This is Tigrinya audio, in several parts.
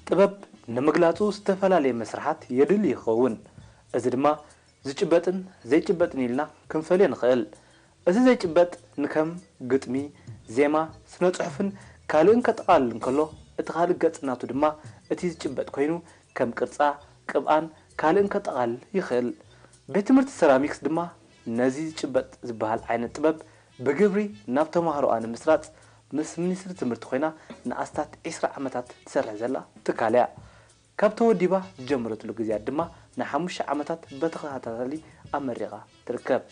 ጥበብ ንምግላጹ ዝተፈላለየ መስርሓት የድሊ ይኸውን። እዚ ድማ ዝጭበጥን ዘይጭበጥን ኢልና ክንፈልዮ ንኽእል። እዚ ዘይጭበጥ ንከም ግጥሚ፣ ዜማ፣ ስነ ጽሑፍን ካልእን ከጠቓልል እንከሎ፣ እቲ ካልእ ገጽ ናቱ ድማ እቲ ዝጭበጥ ኮይኑ ከም ቅርጻ፣ ቅብኣን ካልእን ከጠቓልል ይኽእል። ቤት ትምህርቲ ሰራሚክስ ድማ ነዚ ዝጭበጥ ዝበሃል ዓይነት ጥበብ ብግብሪ ናብ ተማሃሮኣ ንምስራጽ ምስ ሚኒስትሪ ትምህርቲ ኮይና ንኣስታት ዒስራ ዓመታት ትሰርሕ ዘላ ትካል እያ። ካብ ተወዲባ ዝጀመረትሉ ግዜያት ድማ ንሓሙሽተ ዓመታት በተኸታታሊ ኣመሪቓ ትርከብ።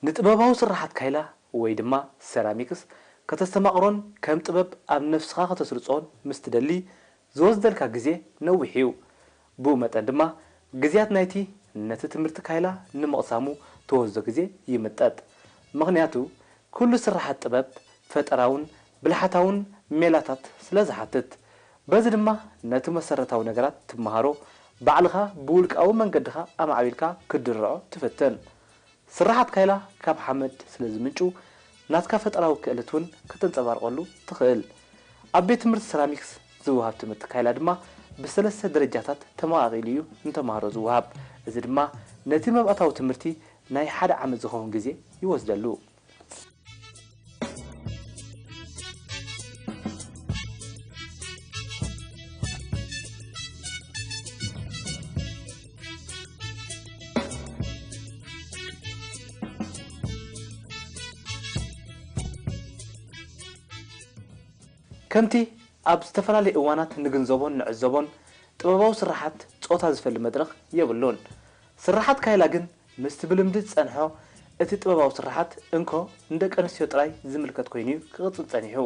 ንጥበባዊ ስርሓት ካይላ ወይ ድማ ሰራሚክስ ከተስተማቕሮን ከም ጥበብ ኣብ ነፍስኻ ከተስርጾን ምስ ትደሊ ዝወስደልካ ግዜ ነዊሕ እዩ። ብኡ መጠን ድማ ግዜያት ናይቲ ነቲ ትምህርቲ ካይላ ንምቕሳሙ ትወስዶ ግዜ ይምጠጥ። ምኽንያቱ ኩሉ ስርሓት ጥበብ ፈጠራውን ብልሓታውን ሜላታት ስለ ዝሓትት። በዚ ድማ ነቲ መሰረታዊ ነገራት ትመሃሮ፣ ባዕልኻ ብውልቃዊ መንገድኻ ኣማዕቢልካ ክትድርዖ ትፍትን። ስርሓት ካይላ ካብ ሓመድ ስለ ዝምንጩ ናትካ ፈጠራዊ ክእለት እውን ከተንጸባርቐሉ ትኽእል። ኣብ ቤት ትምህርቲ ሰራሚክስ ዝወሃብ ትምህርቲ ካይላ ድማ ብሰለስተ ደረጃታት ተመቓቒሉ እዩ ንተምሃሮ ዝወሃብ። እዚ ድማ ነቲ መብኣታዊ ትምህርቲ ናይ ሓደ ዓመት ዝኸውን ግዜ ይወስደሉ። ከምቲ ኣብ ዝተፈላለዩ እዋናት ንግንዘቦን ንዕዘቦን፣ ጥበባዊ ስርሓት ጾታ ዝፈሊ መድረኽ የብሉን። ስርሓት ካይላ ግን ምስቲ ብልምዲ ዝጸንሖ እቲ ጥበባዊ ስርሓት እንኮ ንደቂ ኣንስትዮ ጥራይ ዝምልከት ኮይኑ እዩ ክቕጽል ጸኒሑ።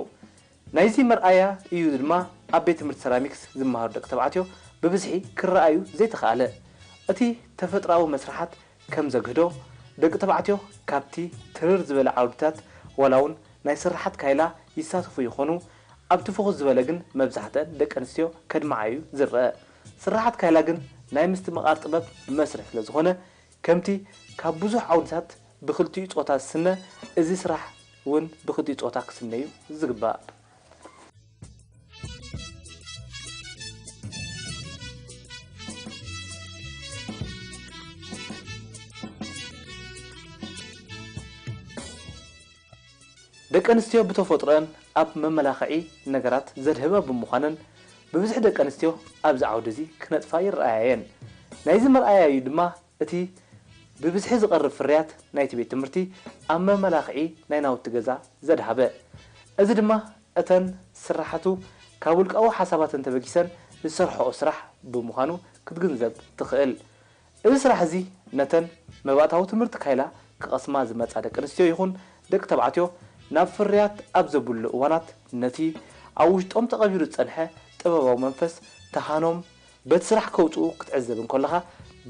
ናይዚ መርኣያ እዩ ድማ ኣብ ቤት ትምህርቲ ሰራሚክስ ዝመሃሩ ደቂ ተባዕትዮ ብብዝሒ ክረኣዩ ዘይተኻእለ። እቲ ተፈጥሮኣዊ መስርሓት ከም ዘግህዶ፣ ደቂ ተባዕትዮ ካብቲ ትርር ዝበለ ዓውድታት ዋላ እውን ናይ ስርሓት ካይላ ይሳተፉ ይኾኑ፣ ኣብቲ ፍኹስ ዝበለ ግን መብዛሕተን ደቂ ኣንስትዮ ከድምዓ እዩ ዝረአ። ስርሓት ካይላ ግን ናይ ምስትምቓር ጥበብ መስርሕ ስለ ዝኾነ፣ ከምቲ ካብ ብዙሕ ዓውድታት ብኽልቲኡ ጾታ ዝስነ፣ እዚ ስራሕ እውን ብኽልቲኡ ጾታ ክስነ እዩ ዝግባእ። ደቂ ኣንስትዮ ብተፈጥሮአን ኣብ መመላኽዒ ነገራት ዘድህባ ብምዃነን፣ ብብዝሒ ደቂ ኣንስትዮ ኣብዚ ዓውዲ እዚ ክነጥፋ ይረኣያ እየን። ናይዚ መርኣያ እዩ ድማ እቲ ብብዝሒ ዝቐርብ ፍርያት ናይቲ ቤት ትምህርቲ ኣብ መመላኽዒ ናይ ናውቲ ገዛ ዘድሃበ። እዚ ድማ እተን ስራሓቱ ካብ ውልቃዊ ሓሳባተን ተበጊሰን ዝሰርሕኦ ስራሕ ብምዃኑ ክትግንዘብ ትኽእል። እዚ ስራሕ እዚ ነተን መባእታዊ ትምህርቲ ካይላ ክቐስማ ዝመጻ ደቂ ኣንስትዮ ይኹን ደቂ ተባዕትዮ ናብ ፍርያት ኣብ ዘብሉ እዋናት ነቲ ኣብ ውሽጦም ተቐቢሩ ዝጸንሐ ጥበባዊ መንፈስ ተሃኖም በቲ ስራሕ ከውጽኡ ክትዕዘብ እንከለኻ፣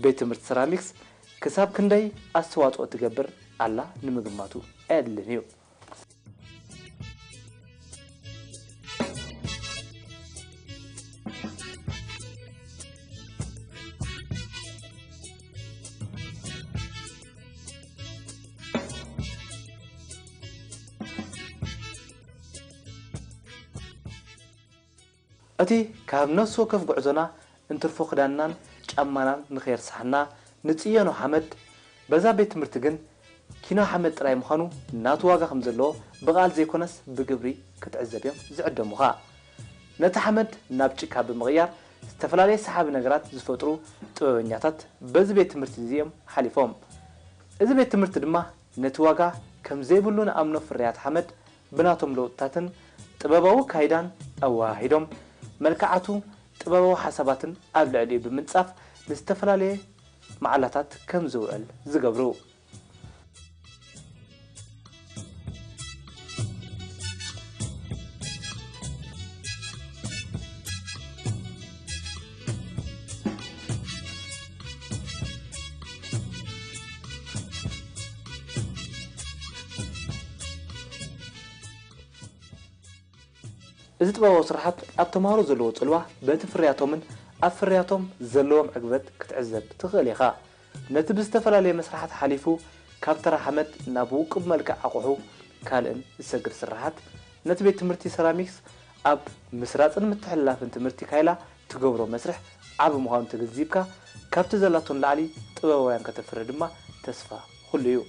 ቤት ትምህርቲ ሰራሚክስ ክሳብ ክንደይ ኣስተዋጽኦ ትገብር ኣላ ንምግማቱ ኣየድልን እዩ። እቲ ካብ ነፍሲ ወከፍ ጉዕዞና እንትርፎ ክዳንናን ጫማናን ንኸየርሳሕና ንጽየኖ ሓመድ፣ በዛ ቤት ትምህርቲ ግን ኪኖ ሓመድ ጥራይ ምዃኑ ናቱ ዋጋ ከም ዘለዎ ብቓል ዘይኮነስ ብግብሪ ክትዕዘብ እዮም ዝዕደሙኻ። ነቲ ሓመድ ናብ ጭቃ ብምቕያር ዝተፈላለየ ሰሓቢ ነገራት ዝፈጥሩ ጥበበኛታት በዚ ቤት ትምህርቲ እዚ እዮም ሓሊፎም። እዚ ቤት ትምህርቲ ድማ ነቲ ዋጋ ከም ዘይብሉ ንኣምኖ ፍርያት ሓመድ ብናቶም ለውጥታትን ጥበባዊ ኣካይዳን ኣወሃሂዶም፣ መልክዓቱ ጥበባዊ ሓሳባትን ኣብ ልዕሊኡ ብምንጻፍ ንዝተፈላለየ መዓላታት ከም ዝውዕል ዝገብሩ። እዚ ጥበባዊ ስርሓት ኣብ ተምሃሮ ዘለዎ ጽልዋ በቲ ፍርያቶምን ኣብ ፍርያቶም ዘለዎም ዕግበት ክትዕዘብ ትኽእል ኢኻ። ነቲ ብዝተፈላለየ መስርሓት ሓሊፉ ካብ ተራ ሓመድ ናብ ውቁብ መልክዕ ኣቑሑ ካልእን ዝሰግር ስርሓት ነቲ ቤት ትምህርቲ ሰራሚክስ ኣብ ምስራጽን ምትሕልላፍን ትምህርቲ ካይላ ትገብሮ መስርሕ ዓቢ ምዃኑ ተገንዚብካ ካብቲ ዘላቶ ንላዕሊ ጥበባውያን ከተፍሪ ድማ ተስፋ ኩሉ እዩ።